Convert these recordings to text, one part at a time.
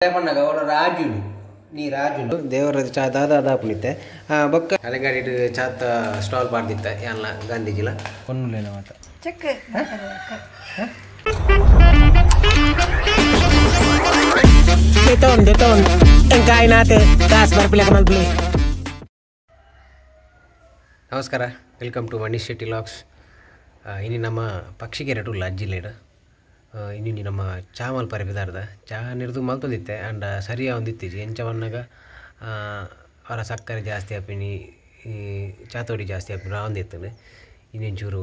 ರಾಜುನು ನೀ ರಾಜುನು ದೇವರ ಚಾ ದಾದಾ ದಾಪುನಿತ್ತೆ ಬೊಕ್ಕ ಅಲೆಂಗಾಡಿಡ್ ಚಾತ ಸ್ಟಾಲ್ ಪಾಡ್ದಿತ್ತ ಯಾನ್ಲ ಗಾಂಧೀಜಿಲ ಪೊನ್ನುಲೇನ ಮಾತ ಚೆಕ್ ದೇತೋನ್ ದೇತೋನ್ ಎಂಕಾಯ್ನಾತೆ ದಾಸ್ ಬರ್ಪಿಲ ಕಮಲ್ಪುಲಿ. ನಮಸ್ಕಾರ, welcome to Manish Shetty vlogs. ಇನ್ನು ನಮ್ಮ ಪಕ್ಷಿಗೆರೆ ಉಲ್ಲ ಅಜ್ಜಿಲೇಡು ಇನ್ನಿನಿ ನಮ್ಮ ಚಾ ಮಲ್ಪರೆ ಪಿದಾರ್ದ ಚಾ ನಿರ್ದು ಮಲ್ತೊಂದಿತ್ತೆ ಆಂಡ ಸರಿಯಾ ಒಂದಿತ್ತೀಜಿ ಎಂಚ ಪನ್ನಗ ಅವರ ಸಕ್ಕರೆ ಜಾಸ್ತಿ ಆಪಿನಿ ಈ ಚಾತೋಡಿ ಜಾಸ್ತಿ ಆಪಿನಿ ರಾವೊಂದಿತ್ತುಂಡು. ಇನ್ನೊಂಚೂರು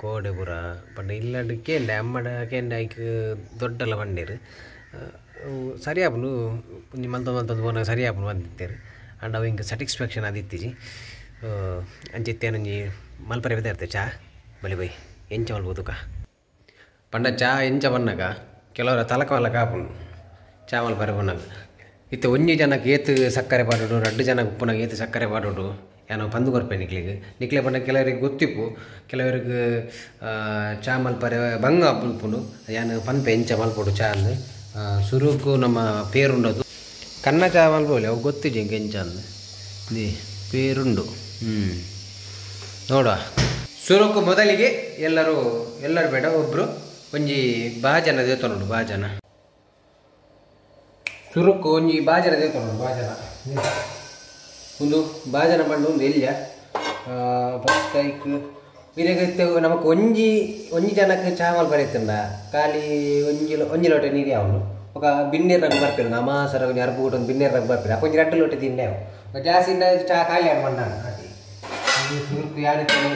ಕೋಡೆ ಪೂರ ಪಂಡ ಇಲ್ಲಡ್ ಕೇಂಡೆ ಅಮ್ಮಡ ಕೇಂಡೆ ಐಕ್ ದೊಡ್ಡಲ ಪಂಡೇರು ಸರಿ ಆಪುಂಡು ಒಂಜಿ ಮಲ್ತೊಂದು ಮಲ್ತೊಂದು ಪೋನಗ ಸರಿ ಆಪುಂಡು ಬಂದಿತ್ತೇರು ಆಂಡ ಅವು ಇಂಕ್ ಸ್ಯಾಟಿಸ್ಫ್ಯಾಕ್ಷನ್ ಆದಿತ್ತೀಜಿ. ಅಂಚ ಒಂಜಿ ಮಲ್ಪರೆ ಪಿದಾರ್ತೆ ಚಾ ಬಲಿ ಬೈ ಎಂಚ ಮಲ್ಪೊದುಕ ಪಂಡ ಚಾ ಎಂಚ ಪನ್ನಗ ಕೆಲವರ ತಲಕ ಮಲಕ ಆಪುಂಡು ಚಾ ಮಲ್ಪರೆ ಪನ್ನಗ ಇತ್ತೆ ಒಂಜಿ ಜನಕ್ಕೆ ಏತ್ ಸಕ್ಕರೆ ಪಾಡೋಡು ರಡ್ಡು ಜನಕ್ಕೆ ಉಪ್ಪುನಾಗ ಏತ್ ಸಕ್ಕರೆ ಪಾಡೋಡು ಯಾನೋ ಪಂದು ಕೊರ್ಪೆ ನಿಕ್ಲೆಗ್ ನಿಕ್ಲೆ ಪಂಡ ಕೆಲವರಿಗೆ ಗೊತ್ತಿಪ್ಪು ಕೆಲವರಿಗೆ ಚಾ ಮಲ್ಪರೆ ಬಂಗ ಉಪ್ಪುಂಡು ಯಾನು ಪನ್ಪೆ ಎಂಚ ಮಲ್ಪೊಡು ಚಾ ಅಂದು ಸುರುಕು ನಮ್ಮ ಪೇರುಂಡದು ಕನ್ನ ಚಾ ಮಲ್ಪೊಲಿ ಅವು ಗೊತ್ತಿಜ್ಜಿ ಎಂಕ್ ಎಂಚ ಅಂದು the ಪೇರುಂಡು ನೋಡುವ. ಸುರುಕು ಮೊದಲಿಗೆ ಎಲ್ಲರೂ ಎಲ್ಲರೂ ಬೇಡ ಒಬ್ಬರು ಒಂಜಿ ಬಾಜನ ದೇತೊನುಡು ಬಾಜನ ಸುರುಕು ಒಂಜಿ ಬಾಜನ ದೇತೊನುಡು ಬಾಜನ ಒಂದು ಬಾಜನ ಪಂಡ ಒಂದು ಎಲ್ಯ ಫಸ್ಟ್ ಐಕ್ ಇರೆಗ್ ನಮಕ್ ಒಂಜಿ ಒಂಜಿ ಜನಕ್ಕೆ ಚಾ ಮಲ್ಪರೆ ಇತ್ತುಂಡ ಖಾಲಿ ಒಂಜಿ ಒಂಜಿ ಲೋಟೆ ನೀರು ಯಾವುಂಡು ఒక ಬಿನ್ನೀರು ರಂಗ್ ಬರ್ಪಿರು ನಮಾಸರ ಒಂಜಿ ಅರ್ಬು ಒಂದು ಬಿನ್ನೀರು ರಂಗ್ ಬರ್ಪಿರು ಅಪ್ಪ ಒಂಜಿ ರಡ್ಡು ಲೋಟೆ ತಿಂಡೆ ಅವು ಜಾಸ್ತಿ ಚಾ ಖಾಲಿ ಆಡ್ ಮಂಡಾಣ ಸುರುಕು ಯಾರಿತ್ತನೆ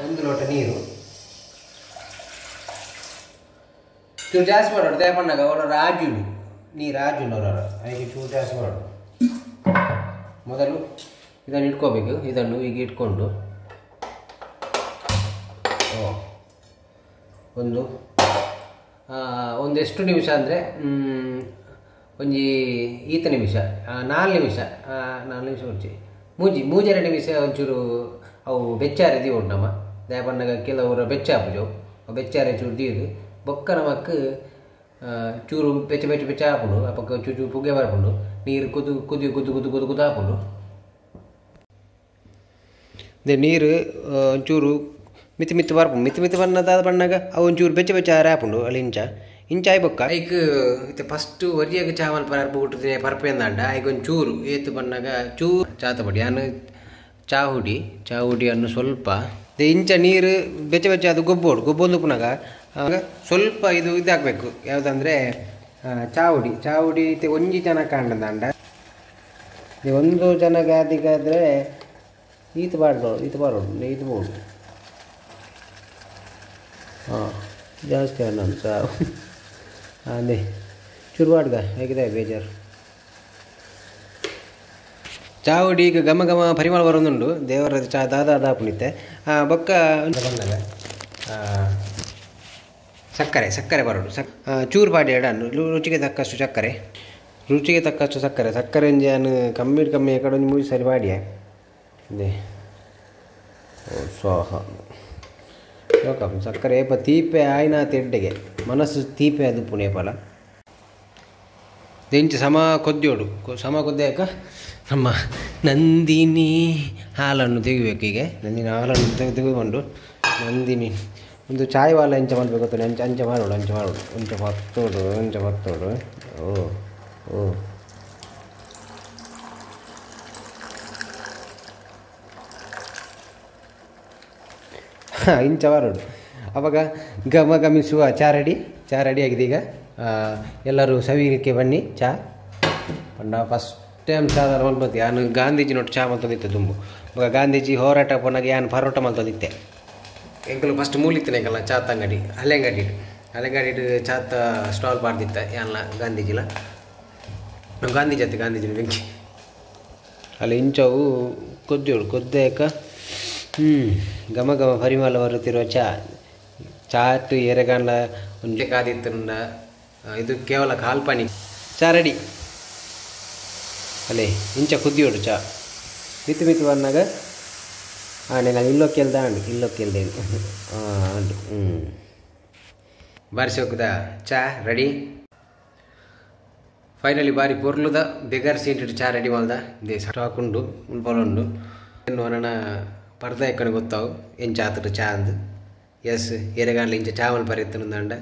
ಒಂದು ಲೋಟ ನೀರು ಚೂರು ಜಾಸ್ತಿ ಮಾಡೋಡು ದಯ ಪಣ್ಣಾಗ ಅವರ ರಾಜುನು ನೀ ರಾಜುನು ಅವರ ಅದಕ್ಕೆ ಚೂರು ಜಾಸ್ತಿ ಮಾಡೋಡು. ಮೊದಲು ಇದನ್ನು ಇಟ್ಕೋಬೇಕು, ಇದನ್ನು ಈಗ ಇಟ್ಕೊಂಡು ಒಂದು ಒಂದೆಷ್ಟು ನಿಮಿಷ ಅಂದರೆ ಒಂಜಿ ಈತ ನಿಮಿಷ 4 ನಿಮಿಷ 4 ನಿಮಿಷ ಒಂಜಿ ಮೂಜಿ ಮೂಜೆರಡು ನಿಮಿಷ ಒಂಚೂರು ಅವು ಬೆಚ್ಚಾರೆ ದೀವೊಡು ನಮ್ಮ ದಯ ಪಣ್ಣಾಗ ಕೆಲವರು ಬೆಚ್ಚ ಆಪುಜವು ಬೆಚ್ಚಾರೆ ಚೂರು ದೀದು ಬೊಕ್ಕ ನಮಕ್ ಚೂರು ಬೆಚ್ಚ ಬೆಚ್ಚ ಬೆಚ್ಚ ಆಪುಂಡು ಅಪಕ್ಕ ಚೂರು ಚೂರು ಪುಗೆ ಬರ್ಪುಂಡು ನೀರು ಕುದು ಕುದಿ ಕುದು ಕುದು ಕುದು ಕುದು ಆಪುಂಡು. ನೀರು ಒಂಚೂರು ಮಿತಿ ಮಿತಿ ಬರ್ಪುಂಡು ಮಿತಿ ಮಿತಿ ಬಣ್ಣದಾದ ಬಣ್ಣಾಗ ಅವು ಒಂಚೂರು ಬೆಚ್ಚ ಬೆಚ್ಚ ಆರೆ ಆಪುಂಡು ಅಲ್ಲಿ ಇಂಚ ಇಂಚ ಆಯ್ ಬೊಕ್ಕ ಐಕ್ ಇತ್ತೆ ಫಸ್ಟ್ ಒರಿಯಾಗ ಚಾ ಮಲ್ಪರೆ ಅರ್ಬು ಹುಟ್ಟುತ್ತೆ ಪರ್ಪೆಂದಾಂಡ ಐಕ್ ಒಂಚೂರು ಏತು ಬಣ್ಣಾಗ ಚೂರು ಚಾತ ಪೊಡಿ ಯಾನು ಚಾಹುಡಿ ಚಾಹುಡಿಯನ್ನು ಸ್ವಲ್ಪ ಇಂಚ ನೀರು ಬೆಚ್ಚ ಬೆಚ್ಚ ಅದು ಗೊಬ್ಬೋಡು ಗೊಬ್ಬೊಂದು ಪುನಗ ಸ್ವಲ್ಪ ಇದು ಇದಾಗಬೇಕು ಯಾವುದಂದರೆ ಚಾಹುಡಿ ಚಾಹುಡಿ ಇತ್ತೆ ಒಂಜಿ ಜನ ಕಾಂಡದಾಂಡ ಒಂದು ಜನ ಗಾದಿಗಾದರೆ ಈತ ಬಾಡೋಡು ಈತ ಬಾರೋಡು ಈತ ಬೋಡು ಹಾಂ ಜಾಸ್ತಿ ಅನ್ನೊಂದು ಸಾವು ಅದೇ ಚೂರು ಬಾಡ್ಗ ಹೇಗಿದೆ ಬೇಜಾರು. ಚಾವುಡಿ ಈಗ ಘಮ ಘಮ ಪರಿಮಳ ಬರೋದುಂಡು ದೇವರ ಚಾ ದಾದಾ ದಾಪುನಿತ್ತೆ ಬೊಕ್ಕ ಬಂದಾಗ ಸಕ್ಕರೆ ಸಕ್ಕರೆ ಬರೋಡು ಸಕ್ ಚೂರು ಪಾಡಿ ಎಡನ್ನು ರುಚಿಗೆ ತಕ್ಕಷ್ಟು ಸಕ್ಕರೆ ರುಚಿಗೆ ತಕ್ಕಷ್ಟು ಸಕ್ಕರೆ ಸಕ್ಕರೆ ಒಂಜಿ ನಾನು ಕಮ್ಮಿ ಕಮ್ಮಿ ಕಡೆ ಒಂಜಿ ಮೂರು ಸರಿ ಪಾಡಿಯ ಅದೇ ಸೋಹ ಸಕ್ಕರೆ ಏಪ ತೀಪೆ ಆಯ್ನ ತೆಡ್ಡೆಗೆ ಮನಸ್ಸು ತೀಪೆ ಅದು ಪುಣೇಪಲ ಇಂಚ ಸಮ ಕೊದ್ಯೋಡು ಸಮ ಕೊದ್ದಾಕ ನಮ್ಮ ನಂದಿನಿ ಹಾಲನ್ನು ತೆಗಿಬೇಕು. ಈಗ ನಂದಿನಿ ಹಾಲನ್ನು ತೆಗೆದುಕೊಂಡು ನಂದಿನಿ ಒಂದು ಚಾಯ್ ವಾಲ ಎಂಚ ಮಾಡಬೇಕು ಗೊತ್ತು ಅಂಚ ಅಂಚ ಮಾಡೋಡು ಅಂಚ ಮಾಡೋಡು ಅಂಚ ಬತ್ತೋಡು ಅಂಚ ಬತ್ತೋಡು ಓ ಓ ಇಂಚ ಬರೋಡು ಅವಾಗ ಘಮ ಘಮಿಸುವ ಚಾ ರೆಡಿ ಚಾ ರೆಡಿ ಆಗಿದೆ. ಈಗ ಎಲ್ಲರೂ ಸವಿಲಿಕ್ಕೆ ಬನ್ನಿ ಚಾ ಪಂಡ ಫಸ್ಟ್ ಟೈಮ್ ಚಾ ಮಲ್ಪತ್ತಿ ಯಾನು ಗಾಂಧೀಜಿ ನೋಟ್ ಚಾ ಮಲ್ತೊಂದಿತ್ತೆ ದುಂಬು ಇವಾಗ ಗಾಂಧೀಜಿ ಹೋರಾಟ ಪೋನಾಗ ಯಾನು ಪರೋಟ ಮಲ್ತೊಂದಿತ್ತೆ ಎಂಕಲು ಫಸ್ಟ್ ಮೂಲಿತ್ತನೆ ಎಂಕಲ್ಲ ಚಾತ ಅಂಗಡಿ ಹಲೆಂಗಾಡಿಡು ಹಲೆಂಗಾಡಿಡು ಚಾತ ಸ್ಟಾಲ್ ಪಾಡ್ದಿತ್ತ ಯಾನ್ಲ ಗಾಂಧೀಜಿಲ ಗಾಂಧೀಜಿ ಅತ್ತೆ ಗಾಂಧೀಜಿನ ಬೆಂಕಿ ಅಲ್ಲಿ ಇಂಚವು ಕೊದ್ದೋಡು ಕೊದ್ದಾಕ ಘಮ ಘಮ ಪರಿಮಳ ಬರುತ್ತಿರುವ ಚಾ ಚಾಟ್ ಎರೆಗಂಡ ಒಂಜೆ ಕಾದಿತ್ತಂಡ ಇದು ಕೇವಲ ಕಾಲ್ಪನಿ ಚಾ ರೆಡಿ ಅಲ್ಲೇ ಇಂಚ ಕುದ್ದಿಯೋಡು ಚಾ ಮಿತಿ ಮಿತಿ ಬನ್ನಾಗ ನಾನು ಇಲ್ಲೋ ಕೇಳ್ದ ಅಂಡು ಇಲ್ಲೋ ಕೇಳ್ದೇನು ಅಂಡು ಬಾರಿಸಿ ಹೋಗುದ ಚಾ ರೆಡಿ. ಫೈನಲಿ ಬಾರಿ ಪೊರ್ಲುದ ಬೆಗರ್ ಸೀಂಟ್ ಚಾ ರೆಡಿ ಮಲ್ದ they stock ಉಂಡು ಉಲ್ಪಲ ಉಂಡು ನನ್ನ ಪರ್ದ ಎಕ್ಕನೆ ಗೊತ್ತಾವು ಎಂಚ ಆತುಡು ಚಾ ಅಂದು ಎಸ್ ಎರೆಗಾನ್ಲ ಇಂಚ ಚಾ ಮಲ್ಪರೆ ಇತ್ತುಂದಾಂಡ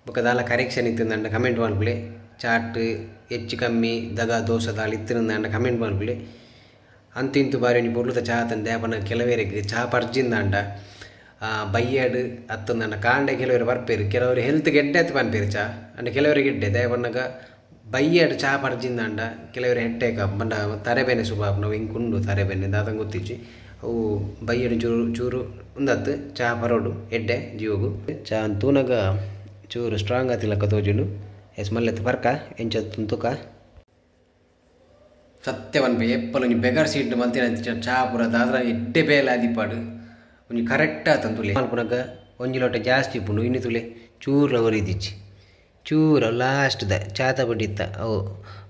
ಬೊಕ್ಕ ದಾಲ ಕರೆಕ್ಷನ್ ಇತ್ತುಂದಾಂಡ ಕಮೆಂಟ್ ಮಲ್ಪುಲೆ ಚಾಟ್ ಹೆಚ್ಚು ಕಮ್ಮಿ ದಗ ದೋಸೆ ದಾಲ ಇತ್ತುಂದಾಂಡ ಕಮೆಂಟ್ ಮಲ್ಪುಲೆ ಅಂತು ಇಂತು ಬಾರಿ ಒಂಜಿ ಪೊರ್ಲುದ ಚಾ ಆತಂದು ದಾಪನ ಕೆಲವೆರೆಗ್ ಚಾ ಪರ್ಜಿಂದಾಂಡ ಬಯ್ಯಡ್ ಅತ್ತಂದಾಂಡ ಕಾಂಡೆ ಕೆಲವರು ಬರ್ಪೇರು ಕೆಲವರು ಹೆಲ್ತ್ ಗೆಡ್ಡೆ ಆತು ಪನ್ಪೇರು ಚಾ ಅಂಡ ಕೆಲವರಿಗೆ ಗೆಡ್ಡೆ ದಾಯಪನ್ನಗ ಬಯ್ಯಡ್ ಚಾ ಪರ್ಜಿಂದಾಂಡ ಕೆಲವರು ಹೆಡ್ಡೇಕ ಬಂಡ ತರೆಬೇನೆ ಸುಬಾಪ್ ಇಂಕುಂಡು ತರೆಬೇನೆ ದಾದಂಗೆ ಗೊತ್ತಿಜ್ಜಿ ಅವು ಬಯ್ಯಡ್ ಚೂರು ಚೂರು ಉಂದತ್ತು ಚಾ ಪರೋಡು ಎಡ್ಡೆ ಜೀವಗು ಚಾ ತೂನಗ ಚೂರು ಸ್ಟ್ರಾಂಗ್ ಆತಿಲಕ್ಕ ತೋಜುಂಡು ಎಸ್ ಮಲ್ಲೆತ್ತು ಪರ್ಕ ಎಂಚ ತುಕ ಸತ್ಯ ಪನ್ಪೆ ಎಪ್ಪಲ ಒಂಜಿ ಬೆಗರ್ ಸೀಟ್ ಮಲ್ತಿನ ಚಾ ಪೂರ ದಾದ್ರ ಎಡ್ಡೆ ಬೇಲೆ ಆದಿಪ್ಪಾಡು ಒಂಜಿ ಕರೆಕ್ಟ್ ಆತಂದು ತುಲೆ ಮಲ್ಪುನಗ ಒಂಜಿ ಲೋಟ ಜಾಸ್ತಿ ಇಪ್ಪುಂಡು ಇನ್ನು ತುಲೆ ಚೂರ್ಲ ಒರಿದಿಚ್ಚಿ ಚೂರ ಲಾಸ್ಟ್ದ ಚಾತ ಬಡ್ಡಿತ್ತ ಅವು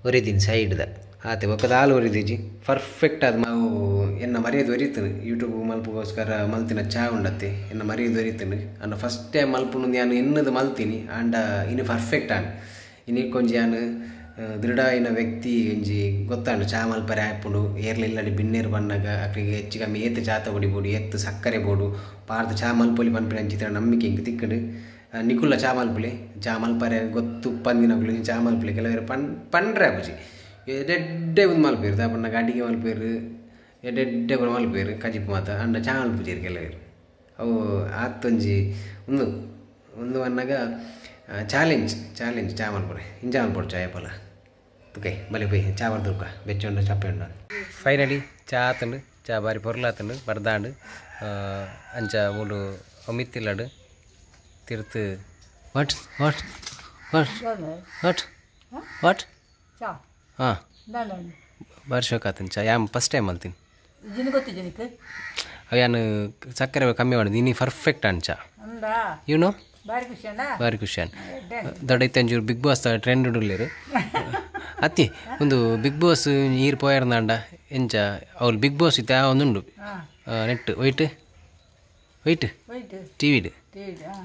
ಒರಿದೀನಿ ಸೈಡ್ದ ಆತೆ ಬೊಕ್ಕ ದಾಲ್ ಒರಿದಿಜ್ಜಿ ಪರ್ಫೆಕ್ಟ್ ಅದು ಅವು ಎನ್ನ ಮರ್ಯಾದೆ ಒರಿತನು ಯೂಟ್ಯೂಬ್ ಮಲ್ಪುಗೋಸ್ಕರ ಮಲ್ತಿನ ಚಾ ಉಂಡತ್ತೆ ಎನ್ನ ಮರ್ಯಾದೆ ಒರಿತನು ಅಂಡ ಫಸ್ಟ್ ಟೈಮ್ ಮಲ್ಪುನು ಯಾನು ಎನ್ನದು ಮಲ್ತೀನಿ ಅಂಡ ಇನ್ನು ಪರ್ಫೆಕ್ಟ್ ಆನ್ ಇನ್ನು ಕೊಂಚ ಯಾನು ದೃಢ ಇನ ವ್ಯಕ್ತಿ ಒಂಜಿ ಗೊತ್ತಾಂಡು ಚಾ ಮಲ್ಪರೆ ಆಪುಂಡು ಏರ್ಲಿಲ್ಲಡಿ ಬಿನ್ನೇರು ಬಣ್ಣಗ ಅಕ್ಲಿಗೆ ಹೆಚ್ಚು ಕಮ್ಮಿ ಏತ್ ಚಾತ ಹೊಡಿಬೋಡು ಏತ್ ಸಕ್ಕರೆ ಬೋಡು ಪಾರ್ದ ಚಾ ಮಲ್ಪೊಲಿ ಪನ್ಪಿನ ಅಂಚಿತ್ರ ನಂಬಿಕೆ ಇಂಕ್ ತಿಕ್ಕಡು ನಿಕುಲ್ಲ ಚಾ ಮಲ್ಪುಲೆ ಚಾ ಮಲ್ಪರೆ ಗೊತ್ತು ಪಂದಿನಕುಲು ಚಾ ಮಲ್ಪುಲೆ ಕೆಲವರು ಪಂಡ್ರೆ ಆಪುಜಿ ಎಡ್ಡೆ ಒಂದು ಮಲ್ಪೇರು ದಾಪಣ್ಣಗ ಅಡಿಗೆ ಮಲ್ಪೇರು ಎಡ್ಡೆ ಪೂರ ಮಲ್ಪೇರು ಕಜಿಪು ಮಾತ ಅಂಡ ಚಾ ಮಲ್ಪುಜೇರು ಕೆಲವರು ಅವು ಆತೊಂಜಿ ಒಂದು ಒಂದು ಅನ್ನಾಗ ಚಾಲೆಂಜ್ ಚಾಲೆಂಜ್ ಚಾ ಮಲ್ಪುರೆ ಇಂಚ ಮಲ್ಪೊಡು ಚಾಯ್ ಪಲ ತುಕೈ ಬಲೆ ಪೊಯ್ ಚಾ ಬರ್ದುರ್ಕ ಬೆಚ್ಚುಂಡು ಚಪ್ಪೆ ಉಂಡು ಫೈನಲಿ ಚಾ ಆತಂಡು ಚಾ ಬಾರಿ ಪೊರ್ಲಾತಂಡು ಬರ್ದಾಂಡು ಅಂಚ ಮೂಲು ಅಮಿತ್ತಿಲ್ಲಡು ತಿರ್ತು what what what what what ಹಾಂ ಬಾರಿ ಶೋಕ್ ಆತನ ಚಾ ಯಾನ್ ಫಸ್ಟ್ ಟೈಮ್ ಮಲ್ತೀನಿ ಅವು ಯಾನ್ ಸಕ್ಕರೆ ಕಮ್ಮಿ ಮಾಡೋದು ಇನಿ ಪರ್ಫೆಕ್ಟ್ ಆಂಡ್ ಚಾ you know ಬಾರಿ ಖುಷಿ ದೊಡ್ಡ ಇತ್ತಂಚೂರು ಬಿಗ್ ಬಾಸ್ ಟ್ರೆಂಡ್ ಉಳ್ಳೇರು ಅತ್ತಿ ಒಂದು ಬಿಗ್ ಬಾಸ್ ನೀರು ಪೋಯರ್ನಾಂಡ ಎಂಚ ಅವ್ಲು ಬಿಗ್ ಬಾಸ್ ಇತ್ತ ಒಂದುಂಡು ನೆಟ್ ವೈಟ್ ವೈಟ್ ಟಿ ವಿಡ್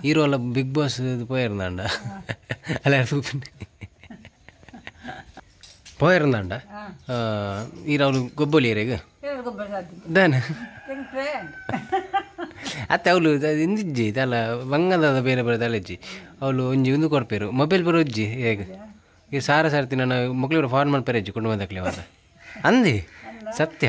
ಹೀರೋ ಅಲ್ಲ ಬಿಗ್ ಬಾಸ್ ಪೋಯರ್ನಾಂಡ ಅಲ್ಲ ಪೋಯರ್ನಾಂಡ ಈರ ಅವಳು ಗೊಬ್ಬಲಿ ಏರೆಗ್ ದಾನ ಅತ್ತೆ ಅವಳು ಇಂದಿಜ್ಜಿ ತಲ್ಲ ಬಂಗದ ಬೇರೆ ಬೇರೆ ತಲೆಜ್ಜಿ ಅವಳು ಒಂಜಿ ಒಂದು ಕೊಡ್ಪೇರು ಮೊಬೈಲ್ ಬರೋ ಅಜ್ಜಿ ಹೇಗೆ ಈ ಸಾರ ಸಾರ್ತಿ ನಾನು ಮಕ್ಕಳು ಫೋನ್ ಮಾಡ್ಪೇರೆ ಅಜ್ಜಿ ಕೊಂಡು ಬಂದಕ್ಲೆ ಮಾತ್ರ ಅಂದಿ ಸತ್ಯ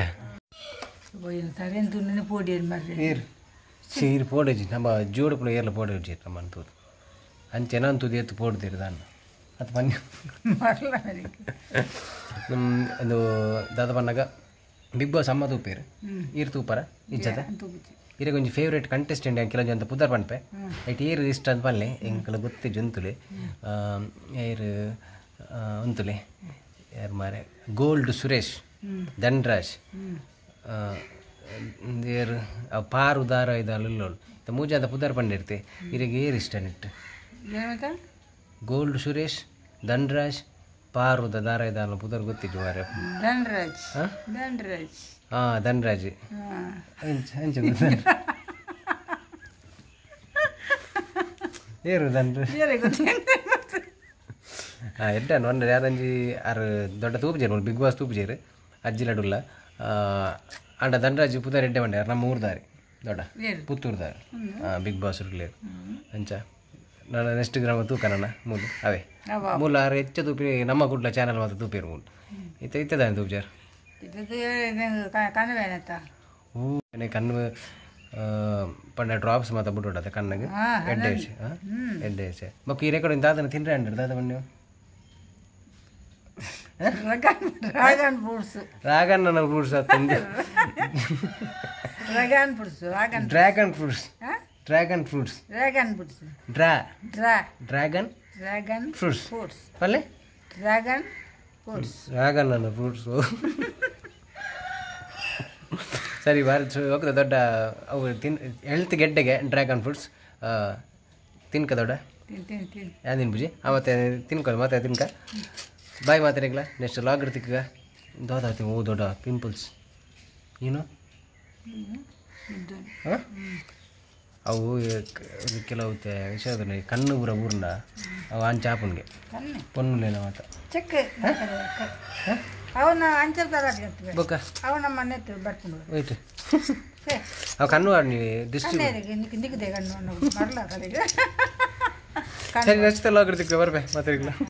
ಸೀರೆ ಪೋಡಜ್ಜಿ ನಮ್ಮ ಜೋಡು ಪುಡ ಏರ್ಲ ಪೋಡಜ್ಜಿ ನಮ್ಮ ಅಂತೂದು ಅಂಚೆನ ಅಂತೂದು ಎತ್ತು ಪೋಡ್ತೀರಿ ದಾನ ಅದು ಬನ್ನಿ ನಮ್ಮ ಅದು ದಾದ ಬನ್ನಾಗ ಬಿಗ್ ಬಾಸ್ ಅಮ್ಮ ತೂಪೇರು ಈರು ತೂಪಾರ ಇಜ್ಜದ ಇರಗೆ ಒಂಜಿ ಫೇವ್ರೇಟ್ ಕಂಟೆಸ್ಟೆಂಟ್ ಕೆಲವು ಅಂತ ಪುದರ್ ಪನ್ಪೆ ಐಟ್ ಏರು ಇಷ್ಟ ಅಂತ ಪಲ್ಲೆ ಎಂಕಲ ಗೊತ್ತೆ ಜಂತುಲೆ ಏರು ಉಂತುಲೆ ಯಾರು ಮಾರೆ ಗೋಲ್ಡ್ ಸುರೇಶ್ ಧನ್ರಾಜ್ ಏರು ಪಾರು ದಾರ ಇದಾಲು ಮೂಜಾದ ಪುದರ್ ಪಂಡಿರ್ತೆ ಇರಗೆ ಏರು ಇಷ್ಟ ನೆಟ್ಟು ಗೋಲ್ಡ್ ಸುರೇಶ್ ಧನ್ರಾಜ್ ಪಾರುದ ದಾರ ಇದಾಲ ಪುದರ್ ಗೊತ್ತಿದ್ದು ಮಾರೆ ಧನ್ರಾಜ್ ಧನ್ರಾಜ್ ಹಾಂ ಧನ್ರಾಜ್ ಏರು ಧನ್ರಾಜ್ ಹಾಂ ಎಡ್ಡ ಒಂದ್ ಯಾರಂಜಿ ಆರು ದೊಡ್ಡ ತೂಪುಜೇರು ಬಿಗ್ ಬಾಸ್ ತೂಪುಜೇರು ಅಜ್ಜಿ ಲಡುಲ್ಲ ಅಂಡ ಧನ್ರಾಜ್ ಪುದರ್ ಎಡ್ಡೆ ಬಂಡೆ ನಮ್ಮ ಊರ್ದಾರಿ ದೊಡ್ಡ ಪುತ್ತೂರ್ದಾರಿ ಹಾಂ ಬಿಗ್ ಬಾಸ್ ಉರ್ಲೇರು ಅಂಚ ನಾನು ನೆಕ್ಸ್ಟ್ ಗ್ರಾಮ ತೂಕ ನನ್ನ ಮೂಲು ಅವೇ ಮೂಲ ಆರು ಹೆಚ್ಚು ತೂಪಿ ನಮ್ಮ ಕುಡ್ಲ ಚಾನಲ್ ಮಾತ್ರ ತೂಪೇರು ಮೂಲು ಇತ್ತ ಇತ್ತದಾನೆ ತೂಪುಜಾರು ಓ ಕಣ್ಣು ಪಂಡ ಡ್ರಾಪ್ಸ್ ಮಾತ್ರ ಬಿಟ್ಟು ಕಣ್ಣಗೆ ಎಡ್ಡೆ ಎಡ್ಡೆ ಬೊಕ್ಕ ಈ ರೆಕಾರ್ಡ್ ದಾದನ ತಿನ್ರೆ ಅಂಡ್ರಿ ದಾದ ಬಣ್ಣ ಡ್ರಾಗನ್ ಫ್ರೂಟ್ಸ್ ರಾಗನ್ ಫ್ರೂಟ್ಸ್ ತಂದೆ dragon fruits dragon fruits dragon fruits dragon fruits draw draw dragon dragon fruits fruits ಪಲ್ಲೆ ಡ್ರ್ಯಾಗನ್ ಫ್ರೂಟ್ಸ್ ಡ್ರ್ಯಾಗನ್ ಅನ್ನ ಫ್ರೂಟ್ಸು ಸರಿ ಬಾರಿ ಹೋಗ್ತದೆ ದೊಡ್ಡ ಅವು ತಿನ್ ಹೆಲ್ತ್ ಗೆಡ್ಡೆಗೆ ಡ್ರ್ಯಾಗನ್ ಫ್ರೂಟ್ಸ್ ತಿನ್ಕ ದೊಡ್ಡ ಯಾನ್ ಬುಜಿ ಮತ್ತೆ ತಿನ್ಕೊಳ್ಳಿ ಮತ್ತೆ ತಿನ್ಕ ಬಾಯ್ ಮಾತಾಡಿಗ್ಲ ನೆಕ್ಸ್ಟ್ ಲಾಗ್ ಇರ್ತಿಕ್ಕ ದೊಡ್ಡ ಓ ದೊಡ್ಡ ಪಿಂಪಲ್ಸ್ ಏನು ಹಾಂ ಅವು ಕೆಲವು ವಿಷಯದ ಕಣ್ಣು ಪೂರ ಬೂರ್ಂಡ ಅವು ಅಂಚ ಆಪುಂಗೆ ಕಣ್ಣು ಪೊನ್ನುಲೇನ ಮಾತ ಚೆಕ್ ಅವನ ಅಂಚಲ್ ತರ ಬೊಕ್ಕ ಅವು ನಮ್ಮ ಮನೆ ಬರ್ಕೊಂಡು ಹೋಯ್ತು ಅವು ಕಣ್ಣು ಆಡ್ನಿ ದೃಷ್ಟಿ ಕಣ್ಣು ನಿಕ್ಕದೆ ಕಣ್ಣು ಮರಲ ಕಡೆಗೆ ಸರಿ ನೆಕ್ಸ್ಟ್ ಎಲ್ಲ ಬರ್ಬೆ ಮಾತಾಡಿಲ್ಲ.